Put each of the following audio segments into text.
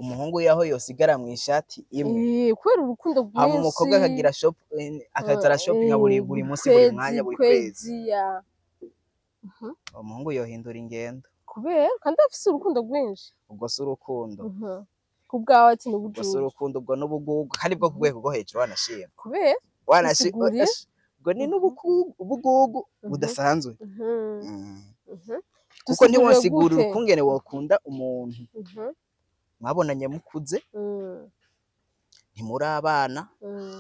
Umuhungu yaho yosigara mu ishati imwe, Kubera urukundo hama rwinshi. Umukobwa akagira shop, akaza ara shopping buri munsi, buri mwanya, buri kwezi. Ya. Umuhungu yohindura ingendo. Kubera kandi afise urukundo rwinshi. Ubwo si urukundo. Ku bwawe ati ni Ubwo si ubujuju. urukundo, ubwo n'ubugugu, kandi bwo ku rwego rwo hejuru wanashima. Kubera Wanashima. Bisiguriye? Ubwo ni n'ubugugu budasanzwe. Kuko Dusigurire. Ntiwosigurira Gute? ukungene wokunda umuntu mwabonanye mukuze, ntimuri abana,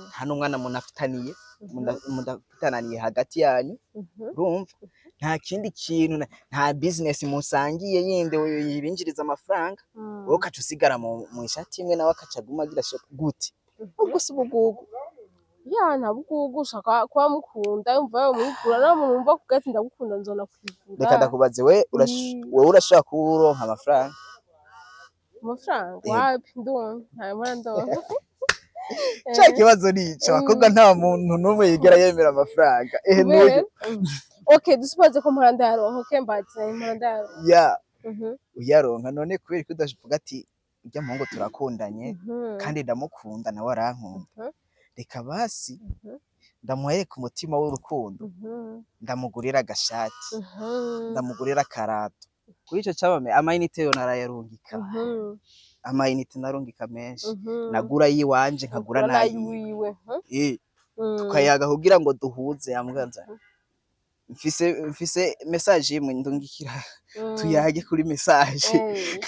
nta n'umwana munafitaniye, mudafitananiye hagati yanyu. Urumva nta kindi kintu, nta business musangiye yindi yibinjiriza amafaranga, wowe ukaca usigara mu ishati imwe, nawe akaca aguma agira shop gute? Ubwo si ubugugu? Ya, nta bugugu. Ushaka kuba mukunda, yumva yomwigura, nawe umuntu wumva kuvuga ati ndagukunda nzona kwigura. Reka ndakubaze, we wewe urashobora kuba uronka amafaranga? Amafaranga? Yego. Wapi, ndumva ntayo mpora ndonka. Ca kibazo nico, abakobwa nta muntu n'umwe yigera yemera amafaranga, ehe n'uyu. Okay, dusupoze ko mpora ndayaronka. Okay, mbaze, mpora ndayaronka. Ya, uyaronka, none kubera ko udavuga ati urya muhungu turakundanye, kandi ndamukunda nawe arankunda, reka basi ndamuhereka umutima w'urukundo, ndamugurira agashati, ndamugurira akarato kuri ico cabame, amayinite yo narayarungika, amayinite narungika menshi, nagura ayiwanje nkagura Ugura n'ayiwe. N'ayiwiwe. Tukayaga kugira ngo duhuze. Yambwanza mfise message imwe ndungikira, tuyage kuri message,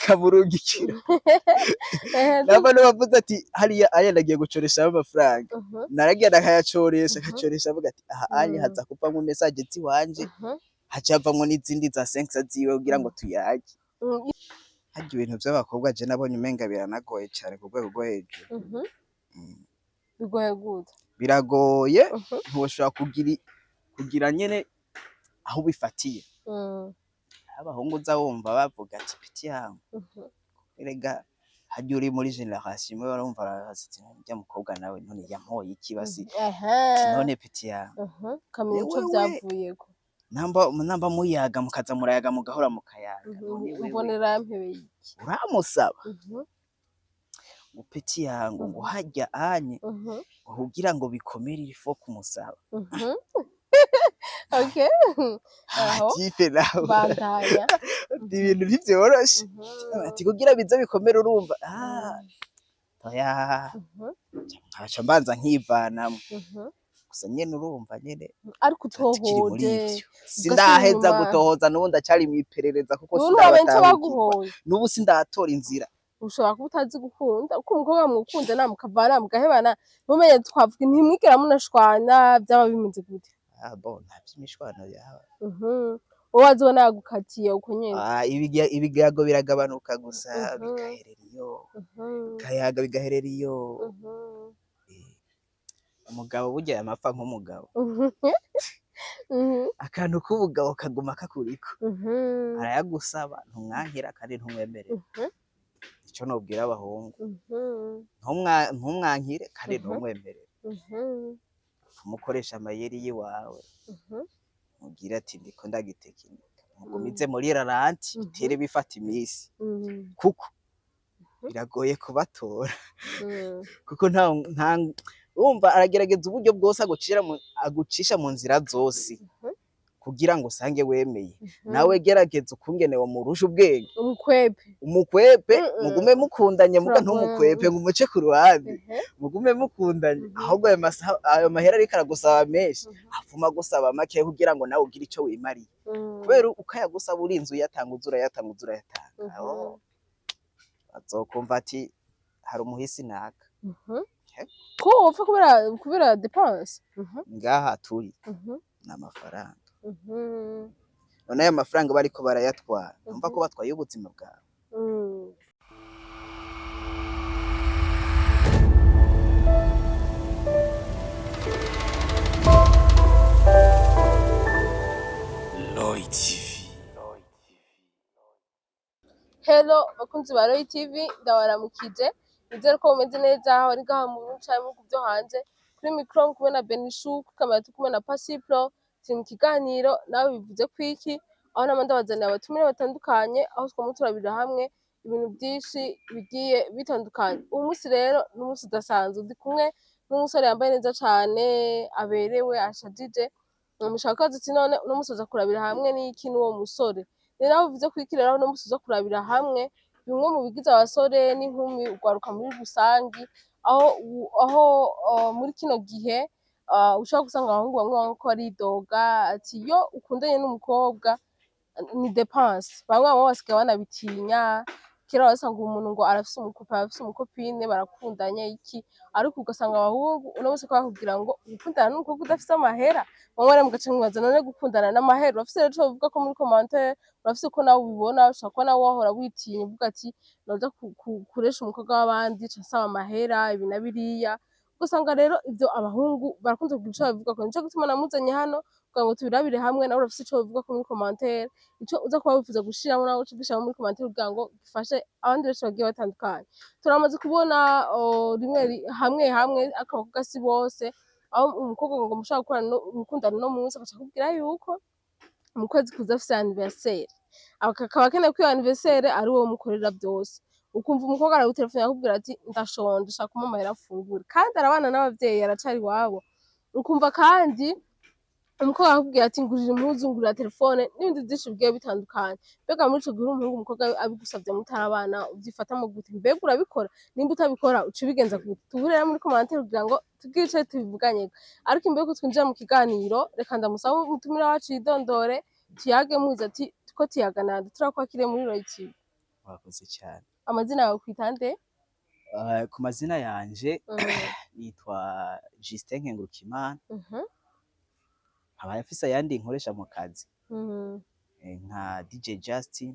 kamurungikira. Namba n'uwavuze ati hariya aya nagiye gucoresha amafaranga, naragenda nkayacoresha, akacoresha avuga ati aha anye haza kuvamwo message ziwanje, haca havamwo n'izindi za 5 ziwe kugira ngo tuyage. Harya ibintu vy'abakobwa je nabonye umenga biranagoye cane ku rwego rwo hejuru. Bigoye gute? Biragoye, ntiwoshobora kugira nyene aho ubifatiye. Abahungu uza wumva bavuga ati petit yangu, erega harya uri muri génération imwe, barumva barabaza ati urya mukobwa nawe none yampoye iki basi? Ati none petit yangu, Ukamenya ico wewe vyavuyeko. Namba muyaga, mukaza murayaga, mugahora mukayaga, none wewe Mbonera yampebeye iki? Uramusaba ngo petit yangu, ngo harya anye kugira ngo bikomere il faut kumusaba. Okay, aho Type nawe bandanya. Ibintu ntivyoroshe. Ati kugira bize bikomere, urumva, oya, nkaca mbanza nkivanamwo. Gusa nyene urumva nyene Ariko tuba tukiri muri utohoje ivyo, sindaheza inyuma. gutohoza, n'ubu ndacari mw'iperereza kuko Ubu ntiwamenye ico sindabatahukirwa. baguhoye. N'ubu sindatora inzira. Ushobora kuba utazi gukunda, kuko umukobwa mwukunda mukavana mugahebana, mumenye twavuga ntimwigera munashwana, byaba bimeze gute? Ah bon, nta vy'imishwano yaba. Wowe wazibona yagukatiye uko nyene? Ah, ibigago biragabanuka gusa, bigaherera iyo, kayaga bigaherera iyo. Umugabo burya yamapfa nk'umugabo, akantu k'ubugabo kaguma kakuriko, arayagusaba ntumwankira kandi ntumwemerera. Ico nobwira abahungu, ntumwankire kandi ntumwemerere, umukoresha amayeri yiwawe, mubwire ati ndiko ndagitekinika, mugumize muri ralenti, bitere bifata imisi, kuko biragoye kubatora, kuko nta urumva aragerageza uburyo bwose agucira agucisha mu nzira zose kugira ngo usange wemeye. Nawe gerageza ukungene wamurusha ubwenge. Umukwepe. Umukwepe. Mugume mukundanye muga ntumukwepe ngo umuce ku ruhande. Mugume mukundanye, ahubwo ayo masaha, ayo mahera ariko aragusaba menshi, avuma agusaba make kugira ngo nawe ugire ico wimariye, kubera ukayagusaba urinze uyatanga, uza urayatanga, uza urayatanga, aho azokumva ati hari umuhisi naka. Ko wopfa kubera dépense. Ngaha turi ni amafaranga. None ayo mafaranga bariko barayatwara, numva ko batwaye ubuzima bwawe. Lloyd TV. Hello bakunzi ba Roy TV, ndabaramukije, nizere ko mumeze neza aho ari ngaha mu Burundi canke mu bihugu vyo hanze. Kuri micro kumwe na Benishu, kuri kamera turi kumwe na Pasipro. Turi mu kiganiro nawe bivuze kwiki, aho nama ndabazanira abatumire batandukanye, aho twama turabira hamwe Ibintu byinshi bigiye bitandukanye. Uyu munsi rero ni umunsi udasanzwe, ndi kumwe n'umusore yambaye neza cane, aberewe, ashajije. Mushaka kubaza uti: "None uno munsi uza kurabira hamwe n'iki n'uwo musore?" Rero aho bivuze kwiki, rero uno munsi uza kurabira hamwe bimwe mu bigize abasore n'inkumi, urwaruka muri rusangi, aho muri kino gihe ushobora gusanga abahungu bamwe bamwe ko baridoga ati iyo ukundanye n'umukobwa ni dépense. Bamwe bamwe basigaye banabitinya. Kera wasanga umuntu ngo arafise umu copain, arafise umu copine, barakundanye iki, ariko ugasanga abahungu uno munsi ko bakubwira ngo gukundana n'umukobwa udafise amahera. Bamwe rero mugaca mwibaza: "None gukundana n'amahera?" Urafise rero ico wovuga ko muri commentaire, urafise uko nawe ubibona. Ushobora kuba nawe wahora witinya uvuga ati noja kuresha umukobwa w'abandi, ca nsaba amahera, ibi na biriya. Ugasanga rero ivyo abahungu barakunze kugira ico babivugako. Nico gituma namuzanye hano kugira ngo tubirabire hamwe. Nawe urafise ico wovuga ko muri commentaire, ico uza kuba wifuza gushiramo, nawe uce ugishiramo muri commentaire kugira ngo gifashe abandi benshi bagiye batandukanye. Turamaze kubona rimwe hamwe hamwe, ariko abakobwa si bose, aho umukobwa ngo mushobora gukorana mukundana uno munsi, agaca akubwira yuko mu kwezi kuza afise anniversaire, akaba akeneye ko iyo anniversaire ari wowe umukorera vyose. Ukumva umukobwa aragutelefona akakubwira ati: "Ndashonje, shaka kumpa amahera afungure," kandi arabana n'abavyeyi, aracari iwabo. Ukumva kandi umukobwa arakubwira ati: "Ngurira impuzu, ngurira telefone," n'ibindi vyinshi bigiye bitandukanye. Mbega muri ico gihe uri umuhungu, umukobwa abigusavye mutarabana, uvyifatamwo gute? Mbega urabikora? Nimba utabikora, uca ubigenza gute? Tuhure rero muri commentaire kugira ngo tugire ico tubivuganyeko. Ariko imbere yuko twinjira mu kiganiro, reka ndamusabe umutumire wacu yidondore, tuyage muzi ati tuko tuyaga nande. Turakwakiriye muri Roy TV. Wakoze cyane. Amazina yawe kwita nde? Ku mazina yanje nitwa Justin Nkengurukimana, nkaba mfise ayandi nkoresha mu kazi nka DJ Justin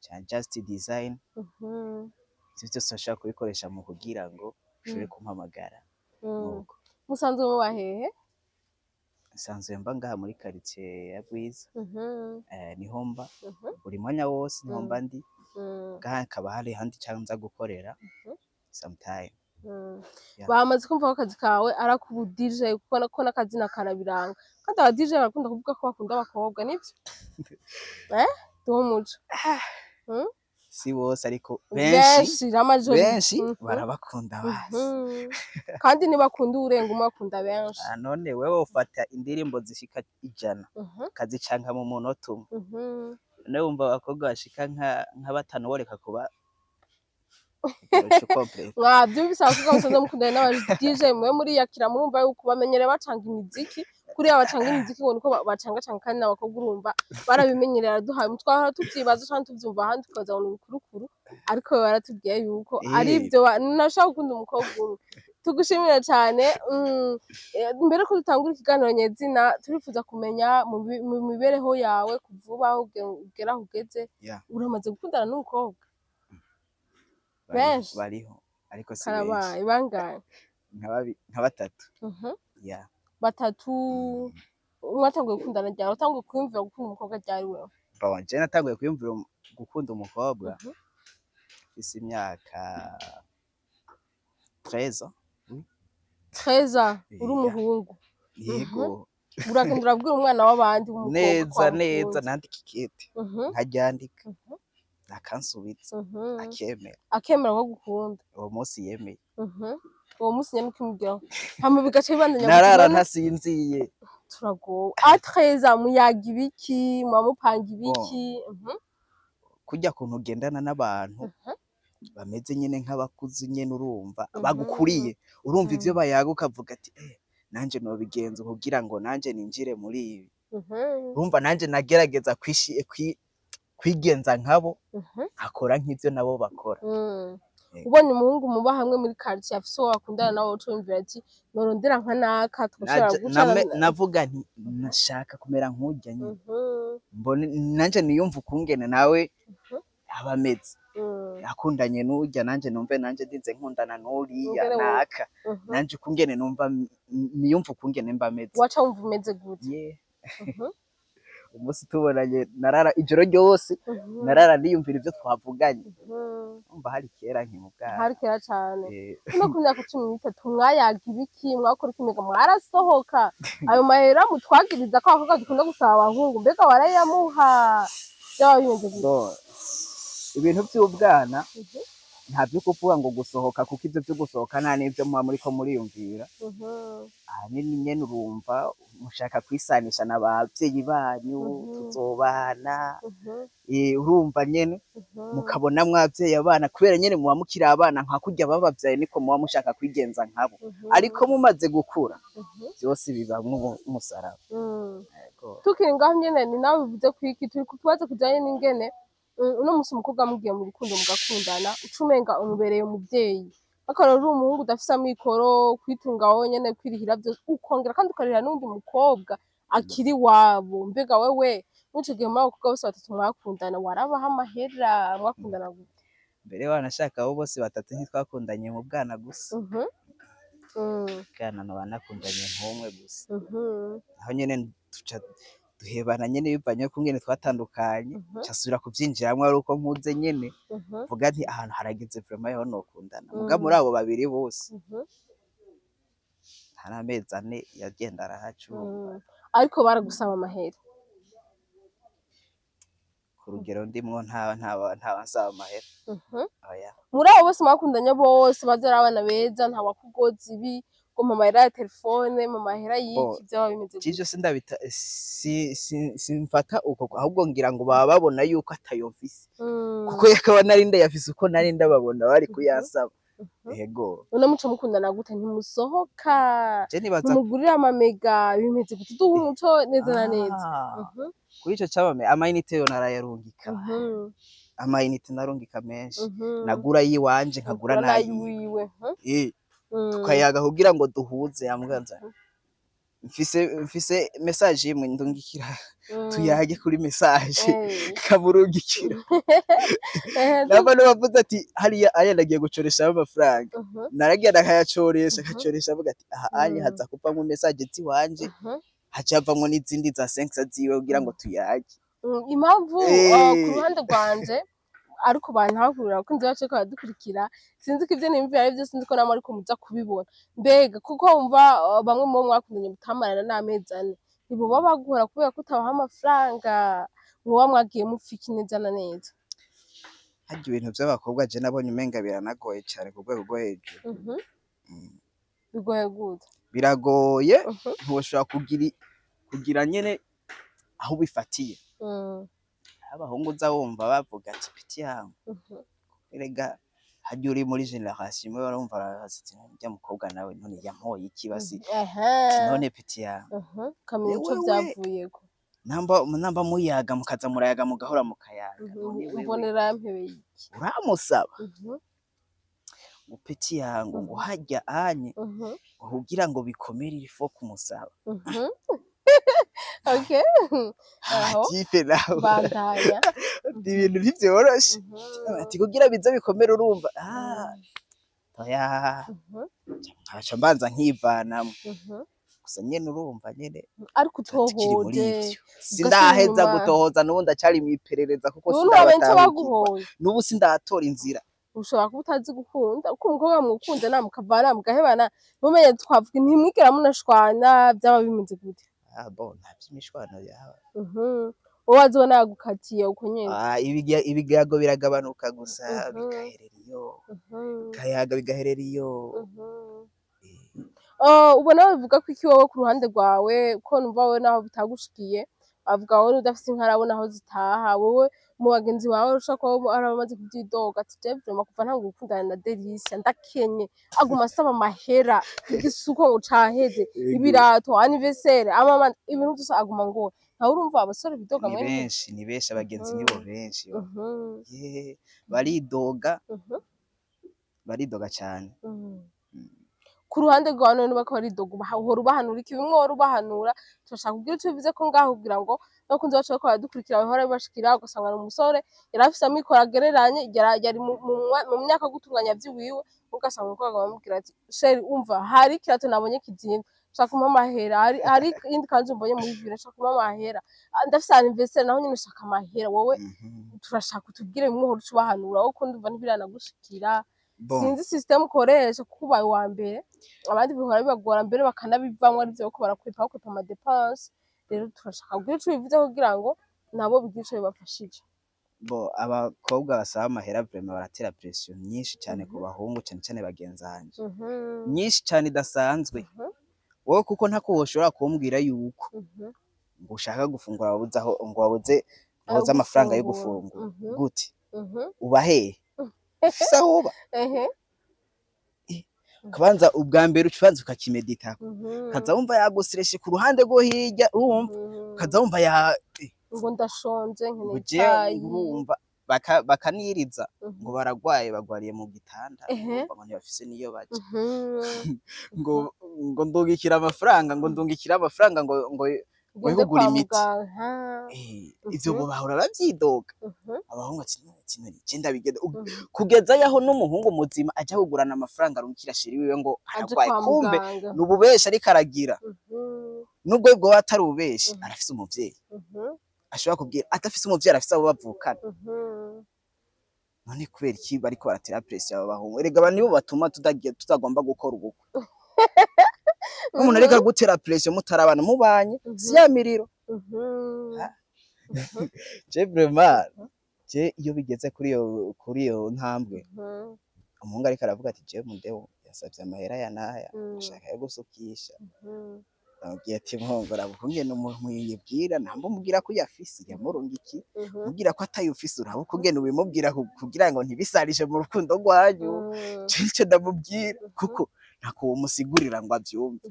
canke Just Design. Ivyo vyose bashobora kubikoresha mu kugira ngo ushobore kumpamagara. Nuko. Musanzwe muba hehe? Nsanzwe mba ngaha muri quartier ya Bwiza. Niho mba buri mwanya wose, niho mba ndi. Ngaha hakaba hari ahandi nca nza gukorera sometime. Yeah. Bamaze kumva ko akazi kawe ari akubu DJ, kuko ko n'akazina karabiranga. Kandi aba DJ barakunda kuvuga ko bakunda abakobwa, nivyo? Duhe umuco. Si bose, ariko benshi. Benshi, la majorité. Benshi barabakunda basi. Kandi ntibakunda uwurenga umwe, bakunda benshi. Ah, none wewe ufata indirimbo zishika 100 ukazicanka mu munota umwe, none wumva abakobwa bashika nka batanu woreka kuba complete? Mwavyumvise, abakobwa musanzwe mukundana n'aba DJ, mwe muriyakira, murumva yuko bamenyereye bacanga imiziki. Kuriya bacanga imiziki ngo niko bacangacanga, kandi n'abakobwa urumva barabimenyereye. Araduhaye, twahora tuvyibaza canke tuvyumva ahandi tukaza ngo ni ibikurukuru, ariko we baratubwiye yuko ari ivyo nashaka gukunda umukobwa umwe. Tugushimire cane. Mbere ko dutangura ikiganiro nyezina, turifuza kumenya mu mibereho yawe kuva ubaho ugera aho ugeze. Uramaze gukundana n'umukobwa? Bariho. Benshi? Bariho, ariko si benshi. Karabaye, bangahe? Nka batatu. Yeah. Batatu. Mwatanguye gukundana ryari? Watanguye kwiyumvira gukunda umukobwa ryari wewe? Bon, je natanguye kwiyumvira gukunda umukobwa mfise imyaka 13. 13, uri Yeah. umuhungu? Yego. Uragenda urabwira umwana w'abandi w'umukobwa ko Neza neza. wamukunze? Nandika ikete, nkaryandika, akansubiza, akemera. Akemera ko agukunda? Uwo munsi yemeye. Uwo munsi nyene ukimubwira, hama bigaca bibandanya gute? Narara None ntasinziye. Turagowe. À 13 muyaga ibiki? Muba mupanga ibiki? Kurya kuntu ugendana n'abantu bameze nyene nk'abakuze nyene, urumva bagukuriye, urumva ivyo bayaga ukavuga ati: "Eh, nanje nobigenza kugira ngo nanje ninjire muri ibi." Urumva nanje nagerageza kwigenza nkabo, nkakora nk'ivyo nabo bakora. Ubonye umuhungu muba hamwe muri quartier afise uwo bakundana nawe, uca wiyumvira ati norondera nka naka tugashobora gucana? Navuga nti nashaka kumera nk'urya nyene, mbone nanje niyumva ukungene nawe aba ameze akundanye n'urya, nanje numve nanje ndinze nkundana n'uriya Ungene wowe. naka, nanje ukungene numva niyumva ukungene mba meze. Waca wumva umeze gute? Yeah. Umunsi tubonanye narara ijoro ryose, narara niyumvira ivyo twavuganye. Umva, hari kera nkiri bwana. Hari kera cane. Eh. No ku myaka 13 mwayaga ibiki? Mwakora iki? Mbega mwarasohoka? Ayo mahera mutwagiriza ko abakobwa dukunda gusaba abahungu, mbega warayamuha? Byaba bimeze gute? Bon, Ibintu vy'ubwana nta vyo kuvuga ngo gusohoka, kuko ivyo vyo gusohoka nta n'ivyo muba muriko muriyumvira. Ahanini nyene urumva mushaka kwisanisha na bavyeyi banyu, tuzobana. Urumva nyene mukabona mwavyeyi abana, kubera nyene muba mukiri abana, nka kurya babavyaye niko muba mushaka kwigenza nkabo. Ariko mumaze gukura, vyose bibamwo umusaraba. Yego. Tukiri ngaho nyene, ni nawe bivuze kwiki, turi ku kibazo kijanye n'ingene uno musi umukobwa mugiye mu rukundo mugakundana, uca umenga umubereye umuvyeyi, ariko rero uri umuhungu udafise amikoro, kwitunga wowe nyene, kwirihira vyose, ukongera kandi ukarihira n'uwundi mukobwa akiri iwabo. Mbega wewe muri ico gihe, muri abo bakobwa bose batatu mwakundana, warabaha amahera? Mwakundana gute? Mbere wanashaka abo bose batatu ntitwakundanye mu bwana gusa. Bwana noba nakundanye nk'umwe gusa. Aho nyene tuca duhebana nyene bivanye kungene twatandukanye. Casubira kuvyinjiramwo ari uko nkuze nyene, mvuga nti ahantu harageze vraiment yaho nokundana. Muga muri abo babiri bose, nta n'amezi 4 yagenda arahaca, urumva. Ariko baragusaba amahera? Ku rugero ndimwo, nta bansaba amahera. Oya. Muri abo bose mwakundanye bose, baza ari abana beza, nta wakugoza ibi ngo mpa amahera ya telefone, mpa amahera y'iki, vyaba bimeze gute? Ivyo sindabita, simfata uko, ahubwo ngira ngo baba babona yuko atayo mfise, kuko yakaba nari ndayafise uko nari ndababona bari kuyansaba. Yego. None muca mukundana gute? Ntimusohoka? Je nibaza Ntimugurira amamega? Bimeze gute? Duhe umuco neza na neza. Ah, kuri ico c'abame amayinite yo narayarungika. Amayinite narungika menshi. Nagura ayiwanje, nkagura Ugura n'ayiwe. N'ayiwiwe. Tukayaga kugira ngo duhuze. Ambwanza mfise message imwe ndungikira, tuyage kuri message, kamurungikira. Namba bavuze ati hariya aya ndagiye gucoresha amafaranga, naragenda nkayacoresha, nkacoresha, avuga ati aha anye haza kuvamwo message ziwanje, haca havamwo n'izindi za 5 ziwe kugira ngo tuyage. Impamvu ku ruhande rwanje, ariko bantahura, abakunzi bacu bariko baradukurikira, sinzi ko ivyo niyumvira ari vyo, sinzi ko namwe ariko muza kubibona. Mbega kuko wumva bamwe mubo mwakundanye mutamarana n'amezi 4, ntiboba baguhora kubera ko utabaha amafaranga? Mwoba mwagiye mupfa iki neza na neza? Harya ibintu vy'abakobwa je nabonye umenga biranagoye cane ku rwego rwo hejuru. Bigoye gute? Biragoye, ntiwoshobora kugira nyene aho ubifatiye. Abahungu uza wumva bavuga ati petit yangu, erega harya uri muri génération imwe, barumva barabaza ati urya mukobwa nawe none yampoye iki basi? Ati none petit yangu, Ukamenya ico wewe vyavuyeko. namba muyaga, mukaza murayaga, mugahora mukayaga, none wewe Mbonera yampebeye iki? uramusaba ngo petit yangu, ngo harya anye kugira ngo bikomere il faut kumusaba. Okay, aho Type nawe, bandanya. Ibintu ntivyoroshe. Ati kugira bize bikomere, urumva, oya, nkaca mbanza nkivanamwo gusa nyene, urumva nyene Ariko tuba tukiri muri utohoje ivyo, sindaheza inyuma. gutohoza, n'ubu ndacari mw'iperereza kuko Ubu ntiwamenye ico sindabatahukirwa. baguhoye? N'ubu sindatora inzira. Ushobora kuba utazi gukunda, kuko umukobwa mwukunze namukavana mugahebana, mumenye twavuga ntimwigera munashwana, byaba bimeze gute? Ah bon, nta vy'imishwano yaba. Wowe wazibona yagukatiye uko nyene? Ah, ibigago biragabanuka gusa, bigaherera iyo, kayaga bigaherera iyo. Oh, ubona babivuga ko iki wowe ku ruhande rwawe, ko numva wowe naho bitagushikiye, bavuga wowe udafise inka arabona aho zitaha. Wowe mu bagenzi bawe ushobora kuba ari abamaze kubyidoga ati je vraiment kuva ntanguye gukundana na Delisia ndakenye, aguma asaba amahera, igisuko ngo caheze, ibirato, anniversaire, amama, ibintu vyose aguma ngo ntawe. Urumva abasore bidoga Ni mwene? benshi, ni benshi, abagenzi nibo benshi. Ye, baridoga, baridoga cane. Ku ruhande rwawe none bariko baridoga, uhora ubahanura iki? Bimwe uhora ubahanura, turashaka kugira ico bivuze ko ngaho, kugira ngo n'abakunzi bacu bariko baradukurikira bahora bibashikira, ugasanga ni umusore yari afise amikoro agereranye, yari mu myaka yo gutunganya vy'iwiwe, ugasanga umukobwa bamubwira ati chéri, umva hari ikirato nabonye kizimvye, shaka umpe amahera, hari iyindi kanzu mbonye muri ville, shaka umpe amahera. Ah, ndafise anniversaire naho nyene shaka amahera. Wowe turashaka utubwire bimwe uhora uca ubahanura wowe, ko ndumva ntibiranagushikira. Bon, Sinzi système ukoresha, kuko ubaye uwa mbere, abandi bihora bibagora mbere bakanabivamwo, arivyo bariko barakwepa bakwepa ama dépenses. Rero turashaka kugira ico bivuze kugira ngo nabo bigire ico bibafashije. Bo abakobwa basaba amahera vraiment baratera pression nyinshi cyane ku bahungu, cyane cyane bagenzanje, nyinshi cyane idasanzwe. Wowe kuko ntako woshobora kumbwira yuko ngo ushaka gufungura wabuze aho, ngo wabuze Ayo wabuze amafaranga yo gufungura. gufungura. Gute? Uba hehe? Ufise aho uba? Kabanza ubwa mbere ucubanza ukakimeditako, kaza wumva yagusireshe ku ruhande rwo hirya, urumva, ukaza wumva ya Ngo ndashonje, nkeneye ngo je icayi. Urumva bakaniriza ngo baragwaye, bagwariye mu gitanda, urumva, ngo ntibafise niyo baja, ngo ndungikira amafaranga, ngo ndungikira amafaranga, ngo Ngende kugura kwa imiti. muganga. Ivyo bo bahora bavyidoga. Abahungu ati: "None ati none je ndabigenda kugeza yaho n'umuhungu muzima aja kugurana amafaranga arungikira chéri wiwe ngo aje aragwaye, kwa kumbe muganga. ni ububeshi ariko aragira. Nubwo bwoba atari ububeshi, arafise umuvyeyi ashobora kubwira, adafise umuvyeyi arafise abo bavukana. None kubera iki bariko baratera pression abo bahungu? Erega aba nibo batuma tutagomba gukora ubukwe. Umuntu ariko agutera pression mutarabana, mubanye, si ya miriro. Je vraiment, je iyo bigeze kuri iyo ntambwe, umuhungu ariko aravuga ati: "Je mudeho yasavye amahera ya naya, ashaka yo gusukisha," namubwiye ati: "Muhungu, raba ukungene umuyibwira, namba umubwira ko uyafise yamurungikiye, mubwira ko atayufise, uraba ukungene ubimubwira kugira ngo ntibisarishe mu rukundo rwanyu." Je nico ndamubwira, kuko ntako womusigurira ngo avyumve.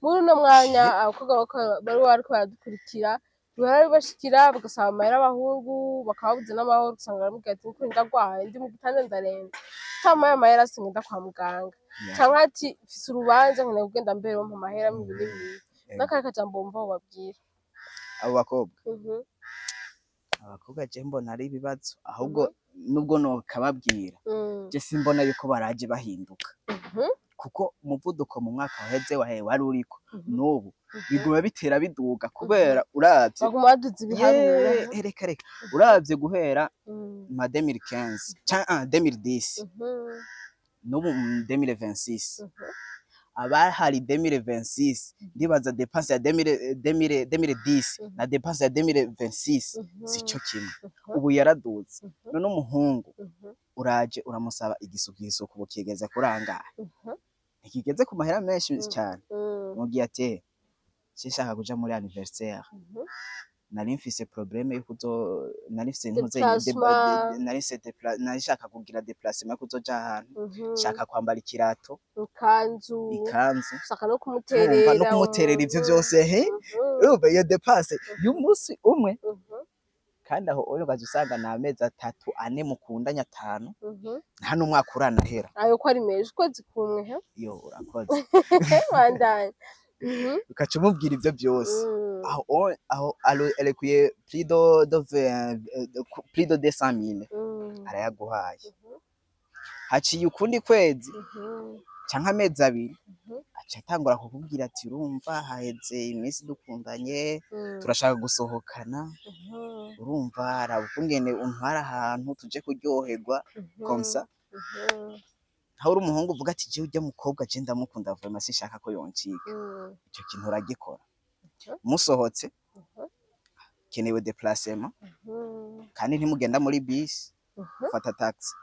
Muri uno mwanya abakobwa bari bariko baradukurikira, bihora bibashikira bagasaba amahera abahungu, bakababuza n'amahoro, usanga baramubwira ati: "Nukuri ndagwaye, ndi mu gitanda, ndaremvye, utampaye amahera singenda kwa muganga," canke ati: "Mfise urubanza, nkeneye kugenda mbere, umpa amahera ibi n'ibi." N'akahe kajambo wumva wobabwira? Abo bakobwa? Abakobwa je mbona ari ibibazo ahubwo, nubwo nokababwira, je simbona yuko baraje bahinduka, kuko umuvuduko mu mwaka waheze wahe wari uriko, n'ubu biguma bitera biduga, kubera uravye Baguma baduza ibiharuro. Ye, reka reka, uravye guhera ma 2015 canke 2010, n'ubu mu 2026, abahari 2026, ndibaza dépense ya 2000 2000 2010 na dépense ya 2026 sico kimwe. Ubu yaraduze. None umuhungu uraje uramusaba igisukizo, kubu kigeze kurangaye, ntikigeze ku mahera menshi cyane. Mubwiye ati: "Sinshaka kuja muri anniversaire, nari mfise problème yo kuzo, nari mfise ntuze Déplacement. Nari mfise nari nshaka kugira déplacement yo kuzoja ahantu, nshaka kwambara ikirato, ikanzu, ikanzu." Ushaka no Urumva, kumuterera. No kumuterera ivyo vyose he. Urumva iyo dépense y'umunsi umwe, kandi aho oyo ugaca usanga ni amezi 3, 4 mukundanye, 5, nta n'umwaka uranahera. Ayo ko ari menshi, ukwezi kumwe he. Yo, urakoze. Bandanye. Ugaca umubwira ivyo vyose, aho aho arekuye plus de 200 000, arayaguhaye. Haciye ukundi kwezi canke amezi 2, aca atangura kukubwira ati: "Urumva haheze iminsi dukundanye, turashaka gusohokana, urumva raba ukungene untwara ahantu tuje kuryoherwa," comme ça. Aho uri umuhungu uvuga ati: "Jewe urya mukobwa je ndamukunda vraiment, sinshaka ko yoncika." Ico kintu uragikora. Musohotse, kenewe déplacement, kandi ntimugenda muri bisi, ufata taxi,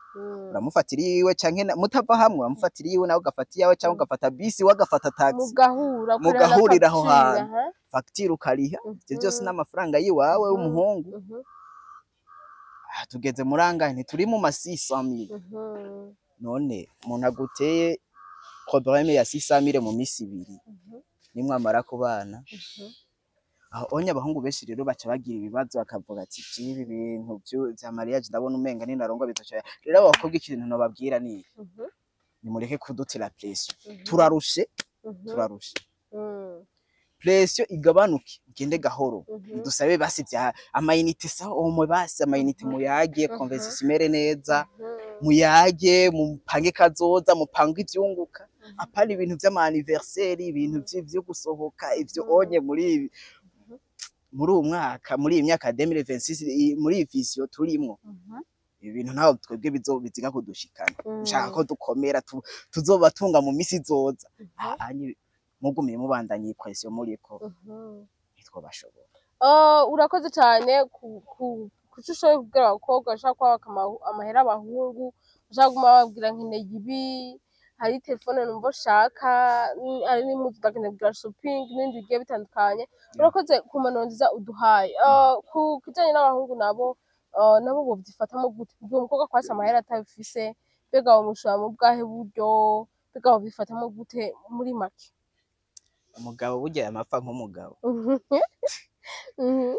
uramufatira iyiwe, canke mutava hamwe, uramufatira iyiwe, nawe ugafata iyawe, canke ugafata bisi, we agafata taxi. Mugahura ukareba na Mugahurira aho facture, hantu. Aha. Facture ukariha, ivyo vyose n'amafaranga yiwawe w'umuhungu. Ah, tugeze muri angahe? Ntituri mu ma 600 000? None umuntu aguteye problème ya 600 000 mu misi 2, nimwamara kubana, aho onye abahungu benshi rero baca bagira ibibazo, bakavuga ati: "Ibi bintu vya mariage ndabona umenga ninarongwa bizoca." Rero abo bakobwa ikintu nobabwira ni iki: nimureke kudutera pression, turarushe, turarushe. Pression igabanuke, ugende gahoro, dusabe basi vya ama unités, sawa, omwe basi ama unités, muyage, conversation imere neza, muyage, mupange kazoza, mupange ivyunguka, apana ibintu vy'ama anniversaire, ibintu vyo gusohoka. Ivyo onye muri ibi, muri uwu mwaka, muri iyi myaka ya 2026, muri iyi vision turimwo, ibi bintu ntaho twebwe biziga kudushikana. Nshaka ko dukomera, tuzobatunga mu misi izoza. Anyi mugumiye mubandanya iyi pression muriko, ntitwobashobora. Urakoze cyane ku Kuco ushoboye kubwira abakobwa bashaka kwaka amahera abahungu, bashaka kuguma bababwira nkeneye ibi, hari telefone numva nshaka, hari n'impuzu ndakeneye kugira shopping n'ibindi bigiye bitandukanye. Urakoze ku mpanuro nziza uduhaye. Ku kijanye n'abahungu nabo, nabo bovyifatamwo gute? Mugihe umukobwa akwatse amahera atabifise, mbega womushora mu bwahe buryo? Mbega bovyifatamwo gute muri make? Umugabo burya yamapfa nk'umugabo.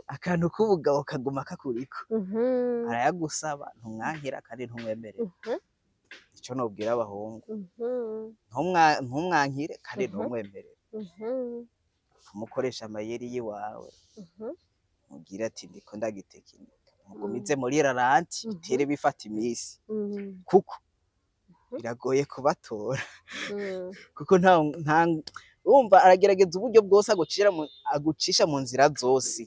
Akantu k'ubugabo kaguma kakuriko. Arayagusaba, ntumwankira kandi ntumwemerera. Ico nobwira abahungu, ntumwankire kandi ntumwemerere. Umukoresha amayeri yiwawe, mubwire ati ndiko ndagitekinika, mugumize muri ralenti, bitere bifata imisi, kuko biragoye kubatora, kuko nta urumva aragerageza uburyo bwose agucisha mu nzira zose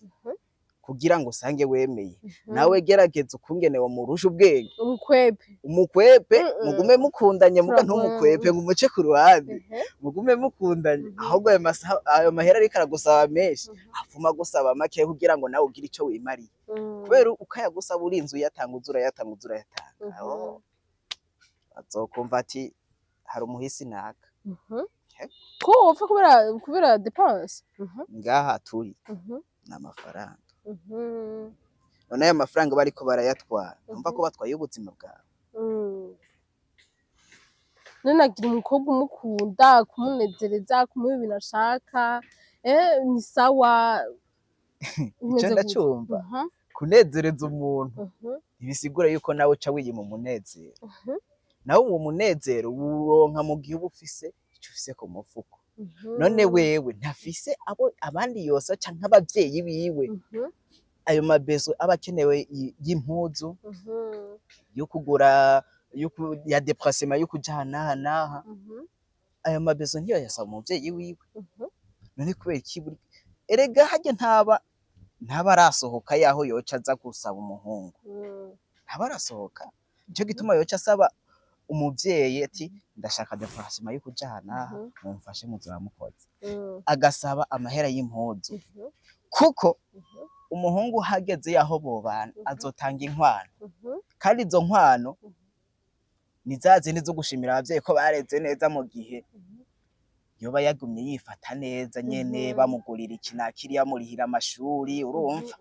kugira ngo usange wemeye. Nawe gerageza ukungene womurusha ubwenge. Umukwepe. Umukwepe. Mugume mukundanye, muga ntumukwepe ngo umuce ku ruhande. Mugume mukundanye. Ahubwo ayo masaha, ayo mahera ariko aragusaba menshi, afuma agusaba make kugira ngo nawe ugire ico wimariye, kubera ukayagusaba urinze uyatanga, uza urayatanga, uza urayatanga. Aho azokumva ati hari umuhisi naka. Ko wopfa kubera dépense. Ngaha turi ni amafaranga. None ayo mafaranga bariko barayatwara, numva ko batwaye ubuzima bwawe. None agira umukobwa umukunda, kumunezereza, kumuha ibintu ashaka, ni sawa. Ico Bimeze gute? ndacumva. Kunezereza umuntu ntibisigura yuko nawe uca wiyima umunezero. Nawe uwo munezero wuronka mu gihe uba ufise ico ufise ku mufuko. None wewe ntafise abo abandi yosa canke abavyeyi biwe? Ayo mabeso aba akenewe y'impuzu, yo kugura, ya déplacement, yo kuja aha n'aha n'aha, ayo mabeso ntiyo yasaba umuvyeyi wiwe? None kubera iki buri erega harya ntaba arasohoka yaho yoca aza gusaba umuhungu? Ntaba arasohoka, nico gituma yoca asaba umuvyeyi ati ndashaka déplacement yo kuja aha n'aha, mumfashe muzoba mukoze. Agasaba amahera y'impuzu, kuko umuhungu hageze yaho bobana azotanga inkwano, kandi izo nkwano ni za zindi zo gushimira abavyeyi ko bareze neza mu gihe yoba yagumye yifata neza nyene, bamugurira iki na kiriya, bamurihira amashuri, urumva?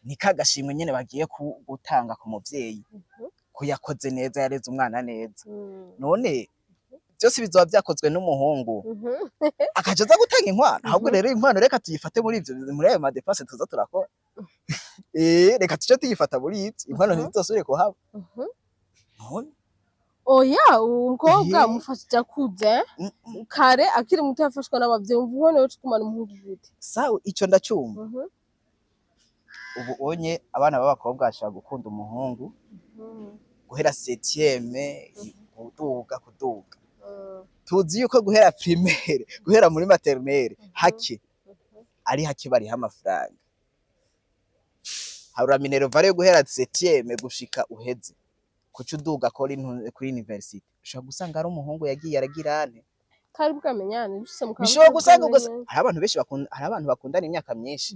Ni ka gashimwe nyene bagiye gutanga ku muvyeyi ko yakoze neza, yareze umwana neza. None vyose bizoba vyakozwe n'umuhungu, akaca aza gutanga inkwano. Ahubwo rero inkwano reka tuyifate muri ivyo, muri ayo ma dépenses tuza turakora. Reka tuce tuyifata muri ivyo, inkwano ntizizosubire kuhaba. None Oya, uwo mukobwa mufashije akuze. Kare akiri muto yafashwa n'abavyeyi, umva ubona yoca ugumana umuhungu gute? Sawa, ico ndacumva. Ubu onye abana b'abakobwa bashobora gukunda umuhungu guhera septième kuduga kuduga. Tuzi yuko guhera primaire, guhera muri maternelle, hake ari hake bariha amafaranga. Harura minerval yo guhera septième gushika uheze, kuca uduga kuri université, ushobora gusanga ari umuhungu yagiye aragira ane. Kari bwamenyane bishitse mukaba Bishobora mutari gusanga ugasa bwamenyane. hari abantu benshi bakunda, hari abantu bakundana imyaka myinshi.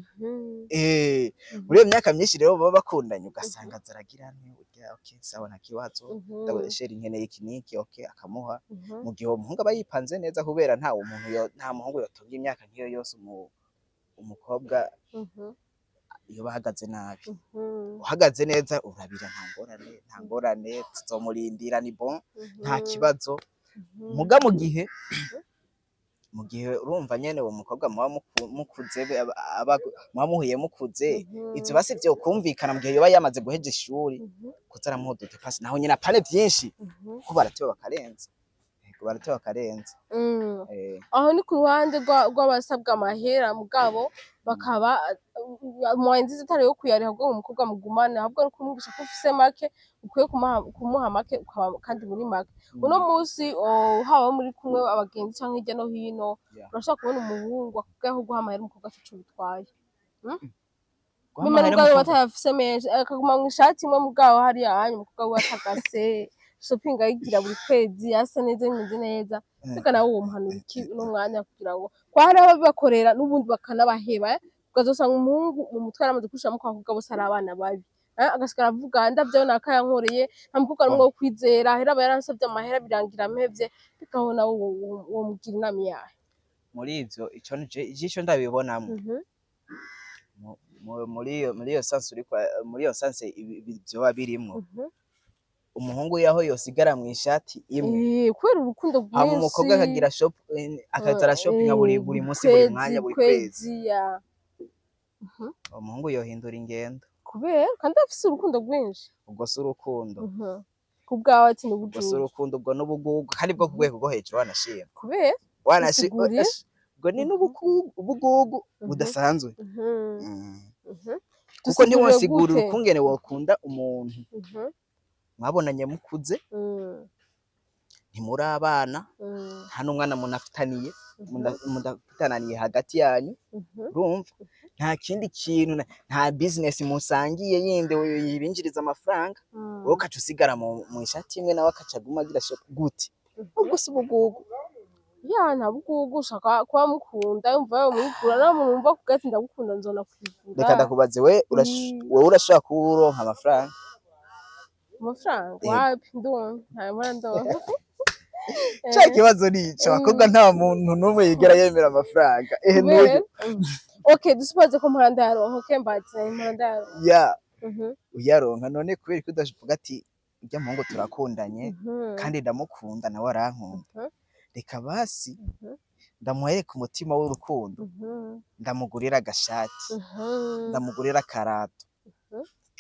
Muri iyo myaka myinshi rero baba bakundanye, ugasanga zaragira ane urya, okay, sawa, nta kibazo. Chéri, nkeneye iki n'iki, okay, akamuha. Mu gihe uwo muhungu aba yipanze neza, kubera nta umuntu yo, nta muhungu yotunga imyaka nk'iyo yose umukobwa yoba ahagaze nabi. Uhagaze neza urabira, nta ngorane, nta ngorane, tuzomurindira, ni bon, nta kibazo. Muga mu gihe urumva nyene uwo mukobwa muba mukuze, muba muhuye mukuze, ivyo basi vyokumvikana mu gihe yoba yamaze guheja ishuri, kuza aramuha udu dépenses, naho nyene apane vyinshi, kuko barateba bakarenza. Yego, barateba bakarenza. Aho ni ku ruhande rw'abasabwa amahera, mugabo bakaba moyen nziza itari yo kuyariha ahubwo umukobwa mugumane, ahubwo ari kumwigisha ko ufise make ukwiye kumuha make, ukaba kandi muri make. Uno munsi haba muri kumwe abagenzi canke hirya no hino, urashobora kubona umuhungu akubwira ko guha amahera umukobwa ataco bitwaye. Guha Mima amahera nubwo yoba umukobwa? atayafise menshi, akaguma mw'ishati imwe, mugabo hariya hanya umukobwa wiwe atagase, shopping ayigira buri kwezi, asa neza, bimeze neza. Mbega nawe womuhanura iki uno mwanya, kugira ngo kwa hari ababibakorera n'ubundi bakanabaheba, ukazosanga umuhungu mu mutwe yaramaze kwishiramo ko abakobwa bose ari abana babi? Agasigara avuga ndavyo naka yankoreye, nta mukobwa n'umwe wo kwizera, ahera aba yaransavye amahera birangira mpevye. Bikaho nawe womugira inama iyahe? Muri ivyo, ico nije ico ndabibonamwo. Muri iyo sens uriko, muri iyo sens vyoba birimwo, umuhungu yaho yosigara mw'ishati imwe, kubera urukundo hama rwinshi, umukobwa akagira shop, akaza arashopinga buri munsi, buri mwanya, buri kwezi, ya. Umuhungu yohindura ingendo. Kubera kandi afise urukundo rwinshi. Ubwo si urukundo. Ku bwawe ati ni Ubwo si ubujuju? urukundo, ubwo n'ubugugu, kandi bwo ku rwego rwo hejuru wanashima. Kubera? Bisiguriye? Ubwo ni n'ubugugu budasanzwe. Kuko Dusigurire. ntiwosigurira Gute? ukungene wokunda umuntu mwabonanye mukuze, ntimuri abana, nta n'umwana munafitaniye, mudafitananiye hagati yanyu. Urumva, nta kindi kintu, nta business musangiye yindi yibinjiriza amafaranga, wowe ukaca usigara mu ishati imwe, nawe akaca aguma agira shop gute? Ubwo si ubugugu? Ya, nta bugugu. Ushaka kuba mukunda, yumva yomwigura, nawe umuntu wumva kuvuga ati ndagukunda nzona kwigura. Reka ndakubaze, we wewe urashobora kuba uronka amafaranga? Amafaranga? Yego. Wapi, ndumva ntayo mpora ndonka. Ca kibazo ni ico, abakobwa nta muntu n'umwe yigera yemera amafaranga, ehe Kubera? n'uyu. Okay, dusupoze ko mpora ndayaronka. Okay, mbaze, mpora ndayaronka. Ya, uyaronka, none kubera ko udavuga ati urya muhungu turakundanye, kandi ndamukunda nawe arankunda, reka basi ndamuhereka umutima w'urukundo, ndamugurira agashati, ndamugurira akarato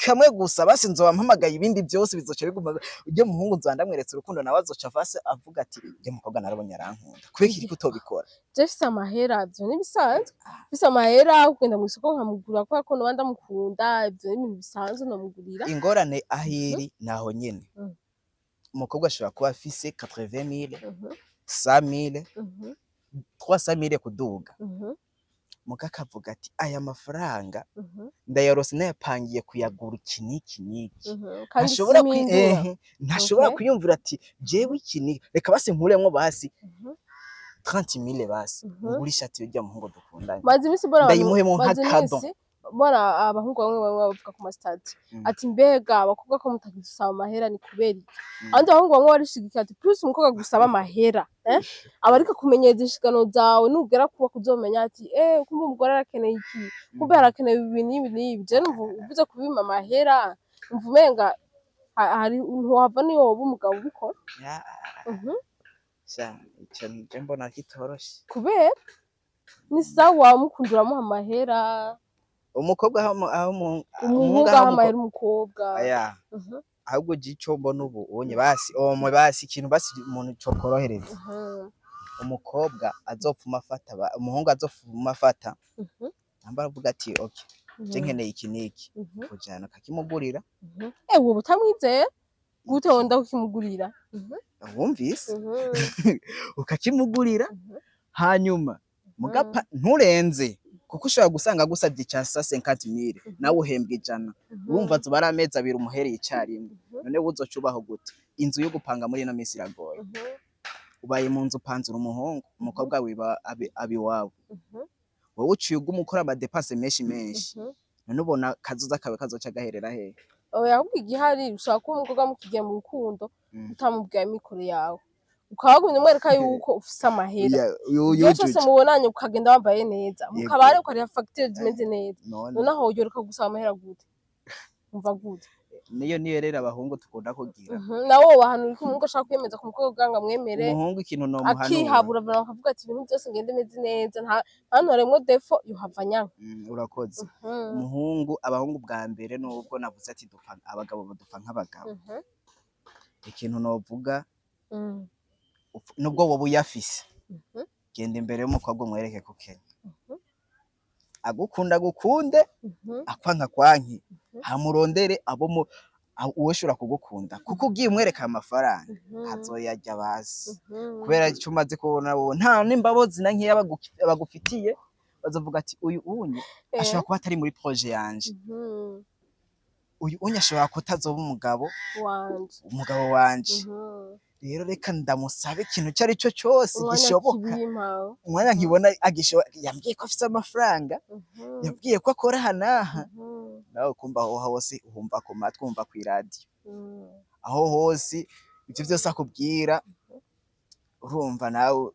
kamwe gusa, basi nzoba mpamagaye, ibindi byose bizoca biguma, ujye muhungu nzoba ndamweretse urukundo, nawe azoca vase avuga ati ujye mukobwa narabonye arankunda. Kubera iki utobikora? Je mfise amahera, ivyo n'ibisanzwe. Mfise amahera, kugenda mw'isoko nkamugurira kubera ko noba ndamukunda, ivyo ni ibintu bisanzwe, nomugurira. Ingorane aho iri naho nyene, umukobwa ashobora kuba afise 80 000, 100 000, 300 000 kuduga, muga akavuga ati aya mafaranga ndayarose, nayapangiye kuyagura iki n'iki n'iki. Kandi Ntashobora simpindura. Ntashobora kwiyumvira ati jewe iki ni reka basi nkuremwo basi 30 000, basi ngure ishati y'urya muhungu dukundanye, Maze iminsi mbona abantu, ndayimuhemo nka maze cadeau. iminsi mbona abahungu bamwe bamwe bavuga ku ma statuts ati mbega abakobwa ko mutagusaba amahera ni kubera iki? Abandi bahungu bamwe barishigikiye ati plus umukobwa gusaba amahera, aba ariko kumenyereza inshingano zawe, nugera kubaka uzomenya ati kumbe umugore arakeneye iki, kumbe harakenewe ibi n'ibi n'ibi. Je numva uvuze kubima amahera, numva umenga hari ntiwava niyo woba umugabo ubikora. Ya, sha, ico nje mbona kitoroshe. Kubera ni sawa, mukunda uramuha amahera. Umukobwa aho aho umuhungu umuhungu aha aho amahera umukobwa. Aya, ahubwo je ico mbona ubu unye basi omwe basi ikintu basi umuntu cokorohereza, umukobwa azopfuma afata umuhungu azopfuma afata namba aravuga ati okay, je nkeneye iki n'iki, kujana akakimugurira. Wowe utamwizera gute wenda kukimugurira? Wumvise? Ukakimugurira, hanyuma mugapa nturenze, kuko ushobora gusanga agusavye ica 50 000, nawe uhembwa 100. Urumva azoba ari amezi 2 umuhereye icarimwe. None uzoca ubaho gute? Inzu yo gupanga muri ino minsi iragoye. Ubaye mu nzu upanzura umuhungu, umukobwa wiba abi iwawe, wowe uciye uguma ukora ama dépenses menshi menshi. None ubona kazoza kawe kazoca gaherera hehe? Oya, ahubwo igihari ushobora kuba umukobwa mukigiye mu rukundo, utamubwiye amikoro yawe, ukaba wagumye umwereka yuko ufise amahera, igihe cose yujuje mubonanye ukagenda wambaye neza, mu Yego. kabare ukariha fagitire zimeze neza. None Noneho yoreka gusaba amahera gute? Umva gute? Niyo rero abahungu dukunda kugira. Nawe wobahanura ko umuhungu ashaka kwiyemeza ku mukobwa kugira ngo amwemere, Umuhungu ikintu nomuhanura, akihabura vraiment, akavuga ati ibintu byose ngende meze neza, ntantoremwo défaut, yohava anyanka. Urakoze. Umuhungu, abahungu bwa mbere, nubwo navuze ati dupfa abagabo dupfa nk'abagabo, ikintu novuga, nubwo woba uyafise, genda imbere y'umukobwa umwereke ko ukennye. Agukunda agukunde, akwanka kwanke, hamurondere abo mu uwo ushobora kugukunda, kuko ugiye umwereka amafaranga, azoyarya basi, kubera ico umaze kubona wowe nta n'imbabazi na nkeya bagufitiye, bazovuga ati uyu unye ashobora kuba atari muri projet yanje, uyu unye ashobora kutazoba umugabo wanje, umugabo wanje, rero reka ndamusabe ikintu ico ari cyo cyose umwanya gishoboka, kibimpa. Umwanya nkibona agishoboka, yambwiye ko afise amafaranga, yambwiye ko akora aha n'aha. Nawe kumva aho hose uhumva ku matwi, wumva kw'iradiyo, aho hose ivyo vyose akubwira, urumva nawe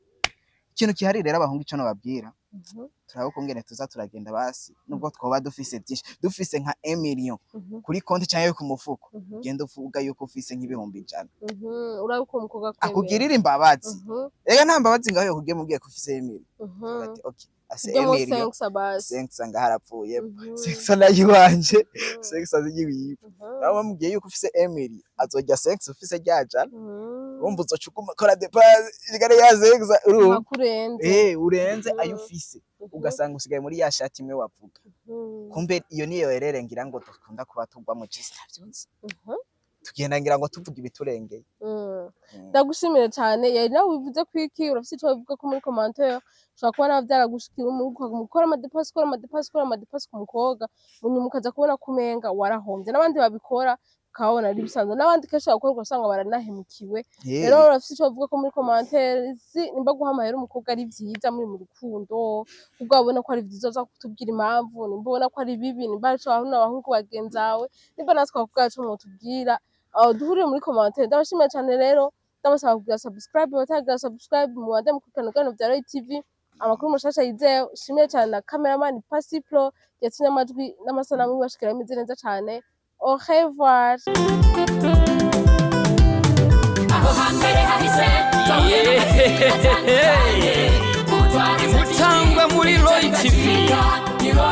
ikintu gihari. Rero abahungu, ico nobabwira, turabe ukungene tuza turagenda basi, nubwo twoba dufise vyinshi, dufise nka 1 million kuri konti canke ku mufuko, ugenda uvuga yuko ufise nk'ibihumbi 100. Urabe ko umukobwa akwemera. Akugirira imbabazi. Ega nta mbabazi ngaho yokugiye mubwiye ko ufise 1 million. Ati okay, ase ujyemo 1 million 500 basi. 500 ngaho arapfuye, 500 nayo iwanje, 500 yiwiwe. Nawe bamubwiye yuko ufise 1 million, azorya 500 ufise rya jana. Urumva uzoca uguma ukora dépense ishikane ya 500, urumva. Nkakurenze. Eh, urenze ayo ufise, ugasanga usigaye muri ya shati imwe wavuga. Kumbe iyo niyo erere ngira ngo dukunda kuba tugwa mu gisi ntavyonzi. Tugenda ngira ngo tuvuga ibiturengeye. Ndagushimire cyane. Yari nawe wivuze ko iki urafite icyo wivuga ko muri commentaire ushobora kuba nawe byaragushikira, ukaguma ukora ama dépenses, ukora ama dépenses, ukora ama dépenses ku mukobwa, munyuma ukaza kubona ko umenga warahombye. N'abandi babikora ukababona ari ibisanzwe, n'abandi kenshi babikora ugasanga baranahemukiwe. Rero urafite icyo bavuga ko muri commentaire, si nimba guha amahera umukobwa ari vyiza muri mu rukundo, ubwo wabona ko ari vyiza, uza kutubwira impamvu. Nimba ubona ko ari bibi, nimba arico wahuna abahungu bagenzawe, nimba natwe abakobwa bacu mwotubwira aho duhurire muri commentaire. Ndabashimiye cyane. Rero ndabasaba kugira subscribe, batagira subscribe, mubande mukurikirana ibiganiro bya Roy TV, amakuru mashasha yizewe. Shimiye cyane na cameraman Pasi Pro yatumye amajwi n'amasanamu bibashikira bimeze neza cyane. Au revoir. Aho hambere hahise. Imutangwa muri Roy TV.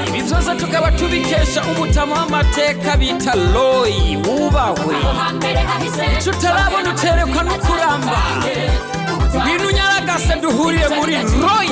Ibi byose tukaba tubikesha umutama w'amateka bita Roy wubahwe. Aho hambere hahise. Icyo utarabona uterekwa no kuramba. Ngwino unyaragase duhurire muri Roy.